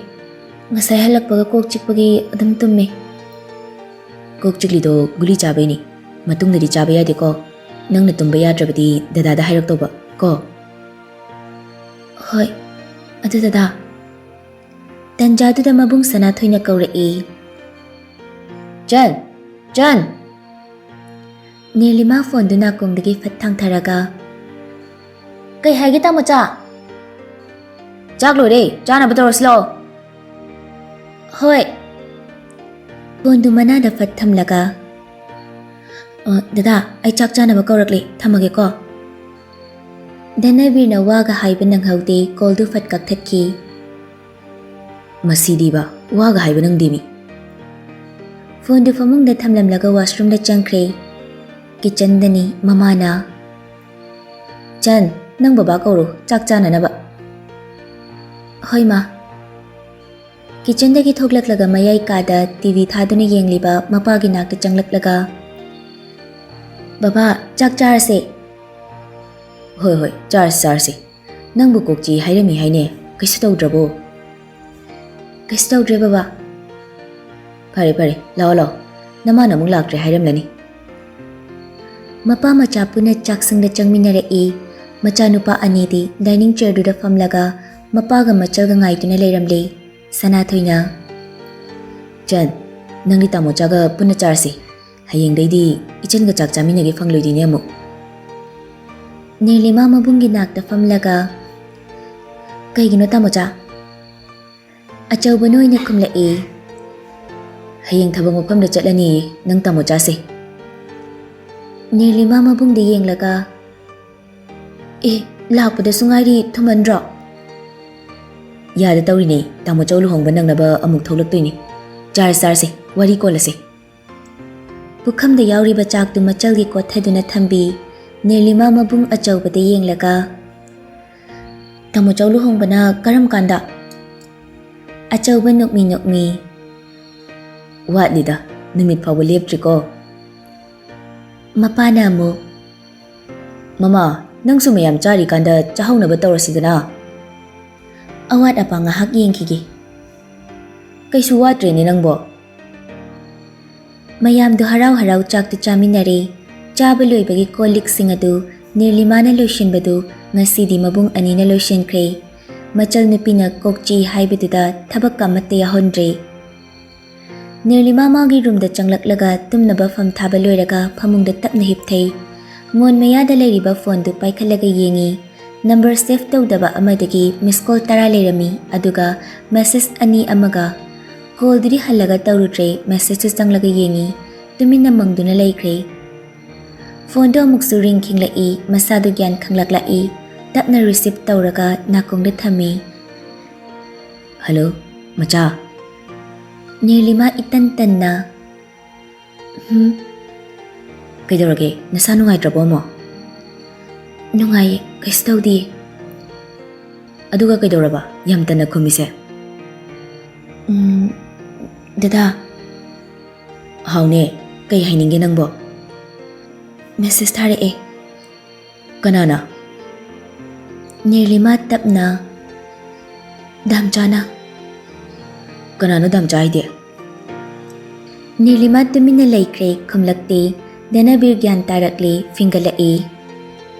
ꯉꯁꯥꯏ ꯍꯜꯂꯛꯄꯒ ꯀꯣꯛ ꯆꯤꯛꯄꯒꯤ ꯑꯗꯨꯝ ꯇꯨꯝꯃꯦ꯫ ꯀꯣꯛ ꯆꯤꯛꯂꯤꯗꯣ ꯒꯨꯂꯤ ꯆꯥꯕꯩꯅꯤ꯫ ꯃꯇꯨꯡꯗꯗꯤ ꯆꯥꯕ ꯌꯥꯗꯦꯀꯣ꯫ ꯅꯪꯅ ꯇꯨꯝꯕ ꯌꯥꯗ꯭ꯔꯕꯗꯤ ꯗꯗꯥꯗ ꯍꯥꯏꯔꯛꯇꯧꯕ ꯀꯣ꯫ ꯍꯣꯏ꯫ ꯑꯗꯨ ꯗꯗꯥ꯫ ꯇꯟꯖꯥꯗꯨꯗ ꯃꯕꯨꯡ ꯁꯅꯥꯊꯣꯏꯅ ꯀꯧꯔꯛꯏ꯫ "ꯆꯟ! ꯆꯟ!" ꯅꯤꯔꯂꯤꯃꯥ ꯐꯣꯟꯗꯨ ꯅꯥꯀꯣꯡꯗꯒꯤ ꯐꯠ ꯊꯥꯡꯊꯔꯒ, "ꯀꯩ ꯍꯥꯏꯒꯦ ꯇꯥꯃꯣꯆꯥ?" "ꯆꯥꯛ ꯂꯣꯏꯔꯦ, ꯆꯥꯅꯕ ꯇꯧꯔꯁꯤ ꯂꯥꯛꯑꯣ꯫" "ꯍꯣꯏ꯫" ꯐꯣꯟꯗꯨ ꯃꯅꯥꯗ ꯐꯠ ꯊꯝꯂꯒ, "ꯑ, ꯗꯗꯥ, ꯑꯩ ꯆꯥꯛ ꯆꯥꯅꯕ ꯀꯧꯔꯛꯂꯦ, ꯊꯝꯃꯒꯦꯀꯣ꯫" ꯙꯅꯕꯤꯔꯅ ꯋꯥꯒ ꯍꯥꯏꯕ ꯅꯪꯍꯧꯗꯦ, ꯀꯣꯜꯗꯨ ꯐꯠ ꯀꯛꯊꯠꯈꯤ꯫ "ꯃꯁꯤꯗꯤꯕ, ꯋꯥꯒ ꯍꯥꯏꯕ ꯅꯪꯗꯦꯃꯤ꯫" ꯐꯣꯟꯗꯨ ꯐꯃꯨꯡꯗ ꯊꯝꯂꯝꯂꯒ ꯋꯥꯁꯔꯨꯝꯗ ꯆꯪꯈ꯭ꯔꯦ꯫ ꯀꯤꯆꯟꯗꯅꯤ ꯃꯃꯥꯅ, "ꯆꯟ, ꯅꯪ ꯕꯕꯥ ꯀꯧꯔꯨ, ꯆꯥꯛ ꯆꯥꯅꯅꯕ꯫" "ꯍꯣꯏ ꯃꯥ꯫" ꯀꯤꯆꯟꯗꯒꯤ ꯊꯣꯛꯂꯛꯂꯒ ꯃꯌꯥꯏ ꯀꯥꯗ ꯇꯤ ꯚꯤ ꯊꯥꯗꯨꯅ ꯌꯦꯡꯂꯤꯕ ꯃꯄꯥꯒꯤ ꯅꯥꯛꯇ ꯆꯪꯂꯛꯂꯒ, "ꯕꯕꯥ, ꯆꯥꯛ ꯆꯥꯔꯁꯦ꯫" "ꯍꯣꯏ, ꯍꯣꯏ, ꯆꯥꯔꯁꯤ, ꯆꯥꯔꯁꯤ꯫ ꯅꯪꯕꯨ ꯀꯣꯛꯆꯤ ꯍꯥꯏꯔꯝꯃꯤ ꯍꯥꯏꯅꯦ, ꯀꯩꯁꯨ ꯇꯧꯗ꯭ꯔꯕꯣ?" "ꯀꯩꯁꯨ ꯇꯧꯗ꯭ꯔꯦ ꯕꯕꯥ꯫" "ꯐꯔꯦ, ꯐꯔꯦ, ꯂꯥꯛꯑꯣ, ꯂꯥꯛꯑꯣ꯫ ꯅꯃꯥꯅ ꯑꯃꯨꯛ ꯂꯥꯛꯇ꯭ꯔꯦ ꯍꯥꯏꯔꯝꯂꯅꯤ꯫" ꯃꯄꯥ ꯃꯆꯥ ꯄꯨꯟꯅ ꯆꯥꯛꯁꯪꯗ ꯆꯪꯃꯤꯟꯅꯔꯛꯏ꯫ ꯃꯆꯥꯅꯨꯄꯥ ꯑꯅꯤꯗꯤ ꯗꯥꯏꯅꯤꯡ ꯆꯤꯌꯔꯗꯨꯗ ꯐꯝꯂꯒ ꯃꯄꯥꯒ ꯃꯆꯜꯒ ꯉꯥꯏꯗꯨꯅ ꯂꯩꯔꯝꯂꯦ꯫ ꯁꯅꯥꯊꯣꯏꯅ, "ꯆꯟ, ꯅꯪꯗꯤ ꯇꯥꯃꯣꯆꯥꯒ ꯄꯨꯟꯅ ꯆꯥꯔꯁꯤ꯫ ꯍꯌꯦꯡꯗꯩꯗꯤ ꯏꯆꯟꯒ ꯆꯥꯛ ꯆꯥꯃꯤꯟꯅꯒꯦ ꯐꯪꯂꯣꯏꯗꯣꯏꯅꯦ ꯑꯃꯨꯛ꯫" ꯅꯤꯔꯂꯤꯃꯥ ꯃꯕꯨꯡꯒꯤ ꯅꯥꯛꯇ ꯐꯝꯂꯒ, "ꯀꯩꯒꯤꯅꯣ ꯇꯥꯃꯣꯆꯥ?" ꯑꯆꯧꯕꯅ ꯑꯣꯏꯅ ꯈꯨꯝꯂꯛꯏ꯫ "ꯍꯌꯦꯡ ꯊꯕꯛ ꯃꯐꯝꯗ ꯆꯠꯂꯅꯤ ꯅꯪ ꯇꯥꯃꯣꯆꯥꯁꯦ꯫" ꯅꯤꯔꯂꯤꯃꯥ ꯃꯕꯨꯡꯗ ꯌꯦꯡꯂꯒ, "ꯑꯦ, ꯂꯥꯛꯄꯗꯁꯨ ꯉꯥꯏꯔꯤ, ꯊꯨꯃꯟꯗ꯭ꯔꯣ?" "ꯌꯥꯗ ꯇꯧꯔꯤꯅꯦ, ꯇꯥꯃꯣ ꯆꯧ ꯂꯨꯍꯣꯡꯕ ꯅꯪꯅꯕ ꯑꯃꯨꯛ ꯊꯣꯛꯂꯛꯇꯣꯏꯅꯤ꯫ ꯆꯥꯔꯁꯤ, ꯆꯥꯔꯁꯤ, ꯋꯥꯔꯤ ꯀꯣꯜꯂꯁꯤ꯫" ꯄꯨꯈꯝꯗ ꯌꯥꯎꯔꯤꯕ ꯆꯥꯛꯇꯨ ꯃꯆꯜꯒꯤ ꯀꯣꯠꯊꯗꯨꯅ ꯊꯝꯕꯤ꯫ ꯅꯤꯔꯂꯤꯃꯥ ꯃꯕꯨꯡ ꯑꯆꯧꯕꯗ ꯌꯦꯡꯂꯒ, "ꯇꯥꯃꯣ ꯆꯧ ꯂꯨꯍꯣꯡꯕꯅ ꯀꯔꯝ ꯀꯥꯟꯗ?" ꯑꯆꯧꯕ ꯅꯣꯛꯃꯤ ꯅꯣꯛꯃꯤ, "ꯋꯥꯠꯂꯤꯗ, ꯅꯨꯃꯤꯠ ꯐꯥꯎꯕ ꯂꯦꯞꯇ꯭ꯔꯤꯀꯣ꯫" ꯃꯄꯥꯅ ꯑꯃꯨꯛ, "ꯃꯃꯥ, ꯅꯪꯁꯨ ꯃꯌꯥꯝ ꯆꯥꯔꯤꯀꯥꯟꯗ ꯆꯥꯍꯧꯅꯕ ꯇꯧꯔꯁꯤꯗꯅ꯫" ꯑꯋꯥꯠ ꯑꯄꯥ ꯉꯥꯏꯍꯥꯛ ꯌꯦꯡꯈꯤꯒꯦ꯫ ꯀꯩꯁꯨ ꯋꯥꯠꯇ꯭ꯔꯦꯅꯦ ꯅꯪꯕꯣ꯫ ꯃꯌꯥꯝꯗꯨ ꯍꯔꯥꯎ ꯍꯔꯥꯎ ꯆꯥꯛꯇꯨ ꯆꯥꯃꯤꯟꯅꯔꯦ꯫ ꯆꯥꯕ ꯂꯣꯏꯕꯒꯤ ꯀꯣꯜ ꯂꯤꯛꯁꯤꯡ ꯑꯗꯨ ꯅꯤꯔꯂꯤꯃꯥꯅ ꯂꯣꯏꯁꯤꯟꯕꯗꯨ ꯉꯁꯤꯗꯤ ꯃꯕꯨꯡ ꯑꯅꯤꯅ ꯂꯣꯏꯁꯤꯟꯈ꯭ꯔꯦ꯫ ꯃꯆꯜ ꯅꯨꯄꯤꯅ ꯀꯣꯛꯆꯤ ꯍꯥꯏꯕꯗꯨꯗ ꯊꯕꯛꯀ ꯑꯃꯠꯇ ꯌꯥꯎꯍꯟꯗ꯭ꯔꯦ꯫ ꯅꯤꯔꯂꯤꯃꯥ ꯃꯥꯒꯤ ꯔꯨꯝꯗ ꯆꯪꯂꯛꯂꯒ ꯇꯨꯝꯅꯕ ꯐꯝ ꯊꯥꯕ ꯂꯣꯏꯔꯒ ꯐꯃꯨꯡꯗ ꯇꯞꯅ ꯍꯤꯞꯊꯩ꯫ ꯃꯣꯟ ꯃꯌꯥꯗ ꯂꯩꯔꯤꯕ ꯐꯣꯟꯗꯨ ꯄꯥꯏꯈꯠꯂꯒ ꯌꯦꯡꯉꯤ꯫ ꯅꯝꯕꯔ ꯁꯦꯚ ꯇꯧꯗꯕ ꯑꯃꯗꯒꯤ ꯃꯤꯁ ꯀꯣꯜ ꯇꯔꯥ ꯂꯩꯔꯝꯃꯤ, ꯑꯗꯨꯒ ꯃꯦꯁꯦꯖ ꯑꯅꯤ ꯑꯃꯒ꯫ ꯀꯣꯜꯗꯨꯗꯤ ꯍꯜꯂꯒ ꯇꯧꯔꯨꯗ꯭ꯔꯦ, ꯃꯦꯁꯦꯖꯇꯨ ꯆꯪꯂꯒ ꯌꯦꯡꯉꯤ꯫ ꯇꯨꯃꯤꯟꯅ ꯃꯪꯗꯨꯅ ꯂꯩꯈ꯭ꯔꯦ꯫ ꯐꯣꯟꯗꯣ ꯑꯃꯨꯛꯁꯨ ꯔꯤꯡ ꯈꯤꯡꯂꯛꯏ, ꯃꯁꯥꯗꯨ ꯒ꯭ꯌꯥꯟ ꯈꯪꯂꯛꯂꯛꯏ꯫ ꯇꯞꯅ ꯔꯤꯁꯤꯚ ꯇꯧꯔꯒ ꯅꯥꯀꯣꯡꯗ ꯊꯝꯃꯤ꯫ "ꯍꯜꯂꯣ, ꯃꯆꯥ?" ꯅꯤꯔꯂꯤꯃꯥ ꯏꯇꯟ ꯇꯟꯅ, "ꯍꯨꯝ?" "ꯀꯩꯗꯧꯔꯒꯦ? ꯅꯁꯥ ꯅꯨꯡꯉꯥꯏꯇ꯭ꯔꯕꯣ ꯑꯃꯨꯛ?" "ꯅꯨꯡꯉꯥꯏꯌꯦ, ꯀꯩꯁꯨ ꯇꯧꯗꯤꯌꯦ꯫" "ꯑꯗꯨꯒ ꯀꯩꯗꯧꯔꯕ ꯌꯥꯝ ꯇꯟꯅ ꯈꯨꯝꯃꯤꯁꯦ?" "ꯎꯝ, ꯗꯗꯥ꯫" "ꯍꯥꯎꯅꯦ, ꯀꯩ ꯍꯥꯏꯅꯤꯡꯒꯦ ꯅꯪꯕꯣ?" "ꯃꯦꯁꯦꯖ ꯊꯥꯔꯛꯑꯦ꯫" "ꯀꯅꯥꯅ?" ꯅꯤꯔꯂꯤꯃꯥ ꯇꯞꯅ, "ꯗꯥꯝꯆꯥꯅ꯫" "ꯀꯅꯥꯅꯣ ꯗꯥꯝꯆꯥ ꯍꯥꯏꯗꯤ?" ꯅꯤꯔꯂꯤꯃꯥ ꯇꯨꯃꯤꯟꯅ ꯂꯩꯈ꯭ꯔꯦ, ꯈꯨꯝꯂꯛꯇꯦ꯫ ꯙꯅꯕꯤꯔ ꯒ꯭ꯌꯥꯟ ꯇꯥꯔꯛꯂꯦ, ꯐꯤꯡꯒꯠꯂꯛꯏ꯫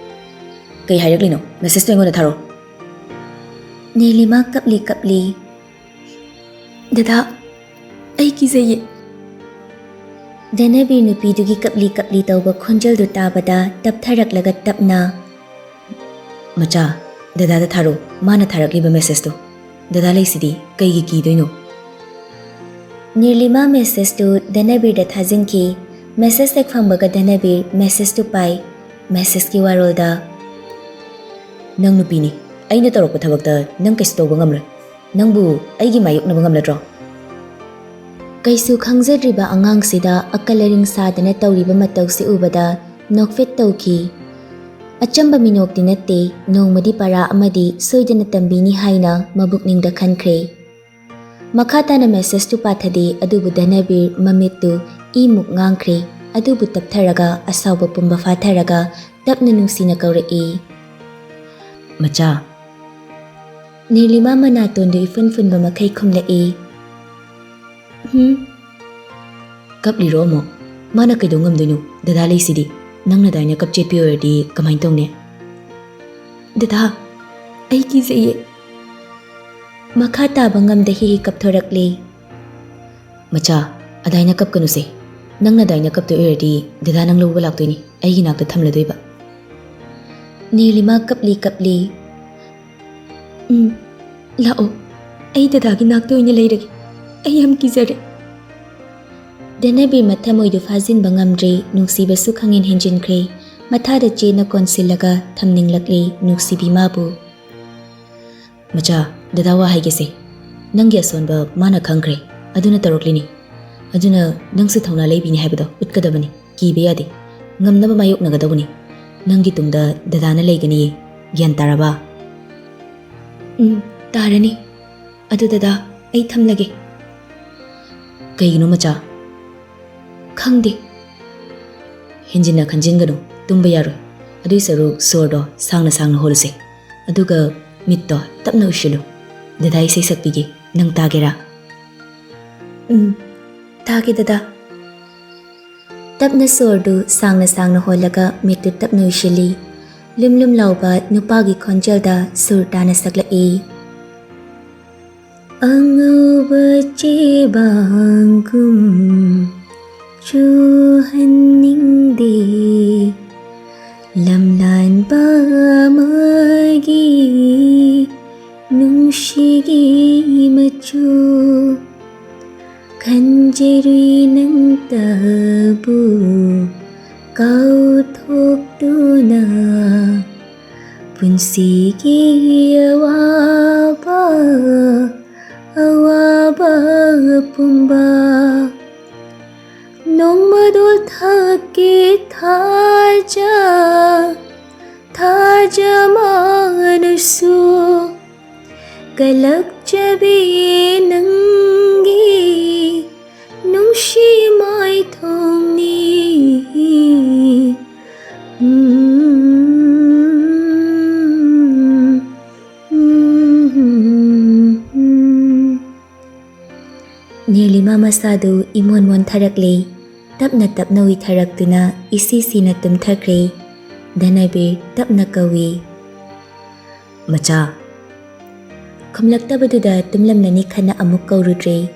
"ꯀꯩ ꯍꯥꯏꯔꯛꯂꯤꯅꯣ? ꯃꯦꯁꯦꯖꯇꯣ ꯑꯩꯉꯣꯟꯗ ꯊꯥꯔꯛꯑꯣ꯫" ꯅꯤꯔꯂꯤꯃꯥ ꯀꯞꯂꯤ ꯀꯞꯂꯤ, "ꯗꯗꯥ, ꯑꯩ ꯀꯤꯖꯩꯌꯦ꯫" ꯙꯅꯕꯤꯔ ꯅꯨꯄꯤꯗꯨꯒꯤ ꯀꯞꯂꯤ ꯀꯞꯂꯤ ꯇꯧꯕ ꯈꯣꯟꯖꯦꯜꯗꯨ ꯇꯥꯕꯗ ꯇꯞꯊꯔꯛꯂꯒ ꯇꯞꯅ, "ꯃꯆꯥ, ꯗꯗꯥꯗ ꯊꯥꯔꯣ, ꯃꯥꯅ ꯊꯥꯔꯛꯂꯤꯕ ꯃꯦꯁꯦꯖꯇꯣ꯫ ꯗꯗꯥ ꯂꯩꯁꯤꯗꯤ, ꯀꯩꯒꯤ ꯀꯤꯗꯣꯏꯅꯣ?" ꯅꯤꯔꯂꯤꯃꯥ ꯃꯦꯁꯦꯖꯇꯨ ꯙꯅꯕꯤꯔꯗ ꯊꯥꯖꯤꯟꯈꯤ꯫ ꯃꯦꯁꯦꯖ ꯍꯦꯛ ꯐꯪꯕꯒ ꯙꯅꯕꯤꯔ ꯃꯦꯁꯦꯖꯇꯨ ꯄꯥꯏ꯫ ꯃꯦꯁꯦꯖꯀꯤ ꯋꯥꯔꯣꯜꯗ, "ꯅꯪ ꯅꯨꯄꯤꯅꯤ, ꯑꯩꯅ ꯇꯧꯔꯛꯄ ꯊꯕꯛꯇ ꯅꯪ ꯀꯩꯁꯨ ꯇꯧꯕ ꯉꯝꯂꯣꯏ꯫ ꯅꯪꯕꯨ ꯑꯩꯒꯤ ꯃꯥꯌꯣꯛꯅꯕ ꯉꯝꯂꯗ꯭ꯔꯣ?" ꯀꯩꯁꯨ ꯈꯪꯖꯗ꯭ꯔꯤꯕ ꯑꯉꯥꯡꯁꯤꯗ ꯑꯀꯜ ꯑꯔꯤꯡ ꯁꯥꯗꯅ ꯇꯧꯔꯤꯕ ꯃꯇꯧꯁꯤ ꯎꯕꯗ ꯅꯣꯛꯐꯦꯠ ꯇꯧꯈꯤ꯫ ꯑꯆꯝꯕ ꯃꯤꯅꯣꯛꯇꯤ ꯅꯠꯇꯦ, ꯅꯣꯡꯃꯗꯤ ꯄꯔꯥ ꯑꯃꯗꯤ ꯁꯣꯏꯗꯅ ꯇꯝꯕꯤꯅꯤ ꯍꯥꯏꯅ ꯃꯕꯨꯛꯅꯤꯡꯗ ꯈꯟꯈ꯭ꯔꯦ꯫ ꯃꯈꯥ ꯇꯥꯅ ꯃꯦꯁꯦꯖꯇꯨ ꯄꯥꯊꯗꯦ, ꯑꯗꯨꯕꯨ ꯙꯅꯕꯤꯔ ꯃꯃꯤꯠꯇꯨ ꯏꯃꯨꯛ ꯉꯥꯡꯈ꯭ꯔꯦ꯫ ꯑꯗꯨꯕꯨ ꯇꯞꯊꯔꯒ ꯑꯁꯥꯎꯕ ꯄꯨꯝꯕ ꯐꯥꯊꯔꯒ ꯇꯞꯅ ꯅꯨꯡꯁꯤꯅ ꯀꯧꯔꯛꯏ, "ꯃꯆꯥ꯫" ꯅꯤꯔꯂꯤꯃꯥ ꯃꯅꯥꯇꯣꯟꯗꯨ ꯏꯐꯨꯟ ꯐꯨꯟꯕ ꯃꯈꯩ ꯈꯨꯝꯂꯛꯏ, ꯎꯝ? ꯀꯞꯂꯤꯔꯣ ꯑꯃꯨꯛ? ꯃꯥꯅ ꯀꯩꯗꯧ ꯉꯝꯗꯣꯏꯅꯣ? ꯗꯗꯥ ꯂꯩꯁꯤꯗꯤ꯫ ꯅꯪꯅ ꯑꯗꯥꯏꯅ ꯀꯞ ꯆꯦꯠꯄꯤ ꯑꯣꯏꯔꯗꯤ ꯀꯃꯥꯏꯅ ꯇꯧꯅꯤ? ꯗꯗꯥ, ꯑꯩ ꯀꯤꯖꯩꯌꯦ꯫ ꯃꯈꯥ ꯇꯥꯕ ꯉꯝꯗ ꯍꯤ ꯍꯤ ꯀꯞꯊꯣꯔꯛꯂꯦ꯫ ꯃꯆꯥ, ꯑꯗꯥꯏꯅ ꯀꯞꯀꯅꯨꯁꯦ꯫ ꯅꯪꯅ ꯑꯗꯥꯏꯅ ꯀꯞꯇꯣꯏ ꯑꯣꯏꯔꯗꯤ ꯗꯗꯥ ꯅꯪ ꯂꯧꯕ ꯂꯥꯛꯇꯣꯏꯅꯤ, ꯑꯩꯒꯤ ꯅꯥꯛꯇ ꯊꯝꯂꯗꯣꯏꯕ꯫ ꯅꯤꯔꯂꯤꯃꯥ ꯀꯞꯂꯤ ꯀꯞꯂꯤ꯫ ꯎꯝ, ꯂꯥꯛꯑꯣ, ꯑꯩ ꯗꯗꯥꯒꯤ ꯅꯥꯛꯇ ꯑꯣꯏꯅ ꯂꯩꯔꯒꯦ꯫ ꯑꯩ ꯌꯥꯝ ꯀꯤꯖꯔꯦ꯫ ꯙꯅꯕꯤꯔ ꯃꯊꯃꯣꯏꯗꯨ ꯐꯥꯖꯤꯟꯕ ꯉꯝꯗ꯭ꯔꯦ, ꯅꯨꯡꯁꯤꯕꯁꯨ ꯈꯪꯍꯦꯟ ꯍꯦꯟꯖꯤꯟꯈ꯭ꯔꯦ꯫ ꯃꯊꯥꯗ ꯆꯦꯅ ꯀꯣꯟꯁꯤꯜꯂꯒ ꯊꯝꯅꯤꯡꯂꯛꯂꯦ ꯅꯨꯡꯁꯤꯕꯤ ꯃꯥꯕꯨ꯫ ꯃꯆꯥ, ꯗꯗꯥ ꯋꯥ ꯍꯥꯏꯒꯦꯁꯦ꯫ ꯅꯪꯒꯤ ꯑꯁꯣꯟꯕ ꯃꯥꯅ ꯈꯪꯈ꯭ꯔꯦ, ꯑꯗꯨꯅ ꯇꯧꯔꯛꯂꯤꯅꯤ꯫ ꯑꯗꯨꯅ ꯅꯪꯁꯨ ꯊꯧꯅꯥ ꯂꯩꯕꯤꯅꯤ ꯍꯥꯏꯕꯗꯣ ꯎꯠꯀꯗꯕꯅꯤ꯫ ꯀꯤꯕ ꯌꯥꯗꯦ꯫ ꯉꯝꯅꯕ ꯃꯥꯌꯣꯛꯅꯒꯗꯧꯕꯅꯤ꯫ ꯅꯪꯒꯤ ꯇꯨꯡꯗ ꯗꯗꯥꯅ ꯂꯩꯒꯅꯤꯌꯦ꯫ ꯒ꯭ꯌꯥꯟ ꯇꯥꯔꯕ? ꯎꯝ, ꯇꯥꯔꯅꯤ꯫ ꯑꯗꯨ ꯗꯗꯥ, ꯑꯩ ꯊꯝꯂꯒꯦ꯫ ꯀꯩꯒꯤꯅꯣ ꯃꯆꯥ? ꯈꯪꯗꯦ꯫ ꯍꯦꯟꯖꯤꯟꯅ ꯈꯟꯖꯤꯟꯒꯅꯨ, ꯇꯨꯝꯕ ꯌꯥꯔꯣꯏ꯫ ꯑꯗꯨꯏ ꯁꯔꯨꯛ ꯁꯣꯔꯗꯣ ꯁꯥꯡꯅ ꯁꯥꯡꯅ ꯍꯣꯜꯂꯨꯁꯦ꯫ ꯑꯗꯨꯒ ꯃꯤꯠꯇꯣ ꯇꯞꯅ ꯎꯏꯁꯤꯜꯂꯨ꯫ ꯗꯗꯥ ꯏꯁꯩ ꯁꯛꯄꯤꯒꯦ, ꯅꯪ ꯇꯥꯒꯦꯔꯥ? ꯎꯝ, ꯇꯥꯒꯦ ꯗꯗꯥ꯫ ꯇꯞꯅ ꯁꯣꯔꯗꯨ ꯁꯥꯡꯅ ꯁꯥꯡꯅ ꯍꯣꯜꯂꯒ ꯃꯤꯠꯇꯨ ꯇꯞꯅ ꯎꯏꯁꯤꯜꯂꯤ꯫ ꯂꯨꯝ ꯂꯨꯝ ꯂꯥꯎꯕ ꯅꯨꯄꯥꯒꯤ ꯈꯣꯟꯖꯦꯜꯗ ꯁꯨꯔ ꯇꯥꯅ ꯁꯛꯂꯛꯏ꯫ ꯑꯉꯧꯕ ꯆꯦꯕꯥꯡꯒꯨꯝ ꯆꯨꯍꯟꯅꯤꯡꯗꯦ, ꯂꯝꯂꯥꯟꯕ ꯑꯃꯒꯤ ꯅꯨꯡꯁꯤꯒꯤ ꯃꯆꯨ꯫ ꯈꯟꯖꯔꯨꯏ ꯅꯪꯇꯕꯨ ꯀꯥꯎꯊꯣꯛꯇꯨꯅ, ꯄꯨꯟꯁꯤꯒꯤ ꯑꯋꯥꯕ, ꯑꯋꯥꯕ ꯄꯨꯝꯕ꯫ ꯅꯣꯡꯃꯗꯣ ꯊꯛꯀꯦ ꯊꯥꯖ, ꯊꯥꯖ ꯃꯥꯅꯁꯨ, ꯀꯂꯛꯆꯕꯤ ꯅꯪꯒꯤ ꯅꯨꯡꯁꯤ ꯃꯥꯏꯊꯣꯡꯅꯤ꯫ ꯎꯝ, ꯎꯝ, ꯎꯝ, ꯎꯝ꯫ ꯅꯤꯔꯂꯤꯃꯥ ꯃꯁꯥꯗꯨ ꯏꯃꯣꯟ ꯃꯣꯟꯊꯔꯛꯂꯦ꯫ ꯇꯞꯅ ꯇꯞꯅ ꯎꯏꯊꯔꯛꯇꯨꯅ ꯏꯁꯤ ꯁꯤꯅ ꯇꯨꯝꯊꯈ꯭ꯔꯦ꯫ ꯙꯅꯕꯤꯔ ꯇꯞꯅ ꯀꯧꯏ, "ꯃꯆꯥ!" ꯈꯨꯝꯂꯛꯇꯕꯗꯨꯗ ꯇꯨꯝꯂꯝꯂꯅꯤ ꯈꯟꯅ ꯑꯃꯨꯛ ꯀꯧꯔꯨꯗ꯭ꯔꯦ꯫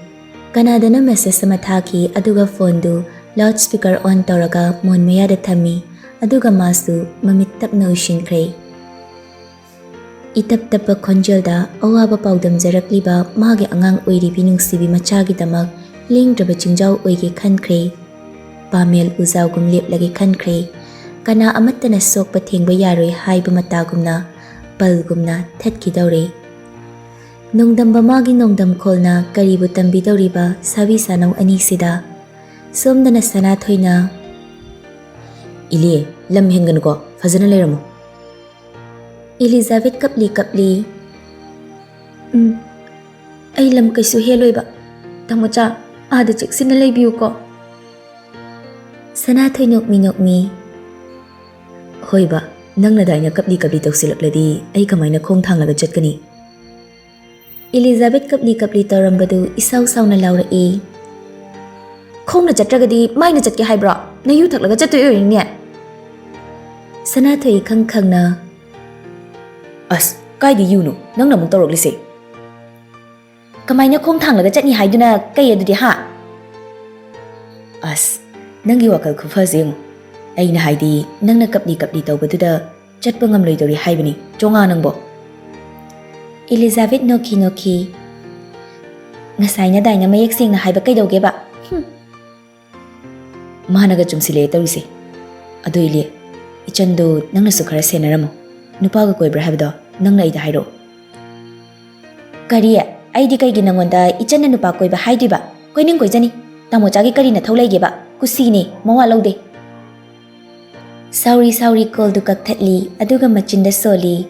ꯀꯅꯥꯗꯅꯣ ꯃꯦꯁꯦꯖ ꯑꯃ ꯊꯥꯈꯤ, ꯑꯗꯨꯒ ꯐꯣꯟꯗꯨ ꯂꯥꯎꯗ ꯁ꯭ꯄꯤꯀꯔ ꯑꯣꯟ ꯇꯧꯔꯒ ꯃꯣꯟ ꯃꯌꯥꯗ ꯊꯝꯃꯤ, ꯑꯗꯨꯒ ꯃꯥꯁꯨ ꯃꯃꯤꯠ ꯇꯞꯅ ꯎꯏꯁꯤꯟꯈ꯭ꯔꯦ꯫ ꯏꯇꯞ ꯇꯞꯄ ꯈꯣꯟꯖꯦꯜꯗ ꯑꯋꯥꯕ ꯄꯥꯎꯗꯝꯖꯔꯛꯂꯤꯕ ꯃꯥꯒꯤ ꯑꯉꯥꯡ ꯑꯣꯏꯔꯤꯕꯤ ꯅꯨꯡꯁꯤꯕꯤ ꯃꯆꯥꯒꯤꯗꯃꯛ ꯂꯦꯡꯗ꯭ꯔꯕ ꯆꯤꯡꯖꯥꯎ ꯑꯣꯏꯒꯦ ꯈꯟꯈ꯭ꯔꯦ꯫ ꯄꯥꯃꯦꯜ ꯎꯖꯥꯎꯒꯨꯝ ꯂꯦꯞꯂꯒꯦ ꯈꯟꯈ꯭ꯔꯦ꯫ ꯀꯅꯥ ꯑꯃꯠꯇꯅ ꯁꯣꯛꯄ ꯊꯦꯡꯕ ꯌꯥꯔꯣꯏ ꯍꯥꯏꯕ ꯃꯇꯥꯒꯨꯝꯅ ꯄꯜꯒꯨꯝꯅ ꯊꯠꯈꯤꯗꯧꯔꯦ꯫ ꯅꯣꯡꯗꯝꯕ ꯃꯥꯒꯤ ꯅꯣꯡꯗꯝ ꯈꯣꯜꯅ ꯀꯔꯤꯕꯨ ꯇꯝꯕꯤꯗꯧꯔꯤꯕ ꯁꯥꯕꯤ ꯁꯥꯅꯧ ꯑꯅꯤꯁꯤꯗ? ꯁꯣꯝꯗꯅ ꯁꯅꯥꯊꯣꯏꯅ, "ꯏꯂꯦ, ꯂꯝ ꯍꯦꯟꯒꯅꯨꯀꯣ, ꯐꯖꯅ ꯂꯩꯔꯝꯃꯨ꯫" ꯏꯂꯤꯖꯥꯕꯦꯠ ꯀꯞꯂꯤ ꯀꯞꯂꯤ, "ꯎꯝ, ꯑꯩ ꯂꯝ ꯀꯩꯁꯨ ꯍꯦꯜꯂꯣꯏꯕ꯫ ꯇꯥꯃꯣꯆꯥ, ꯑꯥꯗ ꯆꯦꯛꯁꯤꯟꯅ ꯂꯩꯕꯤꯌꯨꯀꯣ꯫" ꯁꯅꯥꯊꯣꯏ ꯅꯣꯛꯃꯤ ꯅꯣꯛꯃꯤ, "ꯍꯣꯏꯕ, ꯅꯪꯅ ꯑꯗꯥꯏꯅ ꯀꯞꯂꯤ ꯀꯞꯂꯤ ꯇꯧꯁꯤꯜꯂꯛꯂꯗꯤ ꯑꯩ ꯀꯃꯥꯏꯅ ꯈꯣꯡ ꯊꯥꯡꯂꯒ ꯆꯠꯀꯅꯤ?" ꯏꯂꯤꯖꯥꯕꯦꯠ ꯀꯞꯂꯤ ꯀꯞꯂꯤ ꯇꯧꯔꯝꯕꯗꯨ ꯏꯁꯥꯎ ꯁꯥꯎꯅ ꯂꯥꯎꯔꯛꯏ, "ꯈꯣꯡꯅ ꯆꯠꯇ꯭ꯔꯒꯗꯤ ꯃꯥꯏꯅ ꯆꯠꯀꯦ ꯍꯥꯏꯕ꯭ꯔꯣ? ꯅꯌꯨ ꯊꯛꯂꯒ ꯆꯠꯇꯣꯏ ꯑꯣꯏꯔꯤꯅꯦ?" ꯁꯅꯥꯊꯣꯏ ꯏꯈꯪ ꯈꯪꯅ, "ꯑꯁ, ꯀꯥꯏꯗ ꯌꯨꯅꯣ? ꯅꯪꯅ ꯑꯃꯨꯛ ꯇꯧꯔꯛꯂꯤꯁꯦ?" "ꯀꯃꯥꯏꯅ ꯈꯣꯡ ꯊꯥꯡꯂꯒ ꯆꯠꯅꯤ ꯍꯥꯏꯗꯨꯅ ꯀꯩ ꯑꯗꯨꯗꯤ, ꯍꯥ?" "ꯑꯁ, ꯅꯪꯒꯤ ꯋꯥꯈꯜ ꯈꯨꯐꯁꯦ ꯌꯦꯡꯉꯨ꯫ ꯑꯩꯅ ꯍꯥꯏꯗꯤ ꯅꯪꯅ ꯀꯞꯂꯤ ꯀꯞꯂꯤ ꯇꯧꯕꯗꯨꯗ ꯆꯠꯄ ꯉꯝꯂꯣꯏꯗꯧꯔꯤ ꯍꯥꯏꯕꯅꯤ, ꯆꯣꯉꯥ ꯅꯪꯕꯣ꯫" ꯏꯂꯤꯖꯥꯕꯦꯠ ꯅꯣꯛꯈꯤ ꯅꯣꯛꯈꯤ, "ꯉꯁꯥꯏꯅ ꯗꯥꯏꯅ ꯃꯌꯦꯛ ꯁꯦꯡꯅ ꯍꯥꯏꯕ ꯀꯩꯗꯧꯒꯦꯕ? ꯍꯨꯝ꯫ ꯃꯥꯅꯒ ꯆꯨꯝꯁꯤꯜꯂꯛꯑꯦ ꯇꯧꯔꯤꯁꯦ꯫ ꯑꯗꯣ ꯏꯂꯦ, ꯏꯆꯟꯗꯣ ꯅꯪꯅꯁꯨ ꯈꯔ ꯁꯦꯟꯅꯔꯝꯃꯣ꯫ ꯅꯨꯄꯥꯒ ꯀꯣꯏꯕ꯭ꯔꯥ ꯍꯥꯏꯕꯗꯣ ꯅꯪꯅ ꯑꯩꯗ ꯍꯥꯏꯔꯛꯑꯣ꯫" "ꯀꯔꯤ? ꯑꯩꯗꯤ ꯀꯩꯒꯤ ꯅꯪꯉꯣꯟꯗ ꯏꯆꯟꯅ ꯅꯨꯄꯥ ꯀꯣꯏꯕ ꯍꯥꯏꯗꯣꯏꯕ? ꯀꯣꯏꯅꯤꯡ ꯀꯣꯏꯖꯅꯤ꯫ ꯇꯥꯃꯣꯆꯥꯒꯤ ꯀꯔꯤ ꯅꯊꯧ ꯂꯩꯒꯦꯕ? ꯀꯨꯁꯤꯅꯦ, ꯃꯋꯥ ꯂꯧꯗꯦ꯫" ꯁꯥꯎꯔꯤ ꯁꯥꯎꯔꯤ ꯀꯣꯜꯗꯨ ꯀꯛꯊꯠꯂꯤ, ꯑꯗꯨꯒ ꯃꯆꯤꯟꯗ ꯁꯣꯜꯂꯤ,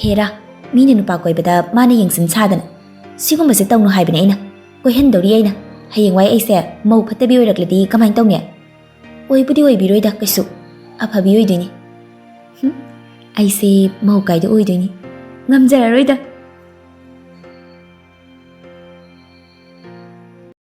"ꯍꯦꯔꯥ, ꯃꯤꯅ ꯅꯨꯄꯥ ꯀꯣꯏꯕꯗ ꯃꯥꯅ ꯌꯦꯡꯁꯤꯟ ꯁꯥꯗꯅ꯫ ꯁꯤꯒꯨꯝꯕꯁꯦ ꯇꯧꯅꯨ ꯍꯥꯏꯕꯅꯦ ꯑꯩꯅ꯫ ꯀꯣꯏꯍꯟꯗꯧꯔꯤ ꯑꯩꯅ꯫ ꯍꯌꯦꯡꯋꯥꯏ ꯑꯩꯁꯦ ꯃꯧ ꯐꯠꯇꯕꯤ ꯑꯣꯏꯔꯛꯂꯗꯤ ꯀꯃꯥꯏꯅ ꯇꯧꯅꯤ? ꯑꯣꯏꯕꯨꯗꯤ ꯑꯣꯏꯕꯤꯔꯣꯏꯗ ꯀꯩꯁꯨ꯫ ꯑꯐꯕꯤ ꯑꯣꯏꯗꯣꯏꯅꯤ꯫ ꯍꯨꯝ, ꯑꯩꯁꯦ ꯃꯧ ꯀꯥꯏꯗ ꯑꯣꯏꯗꯣꯏꯅꯤ? ꯉꯝꯖꯔꯔꯣꯏꯗ꯫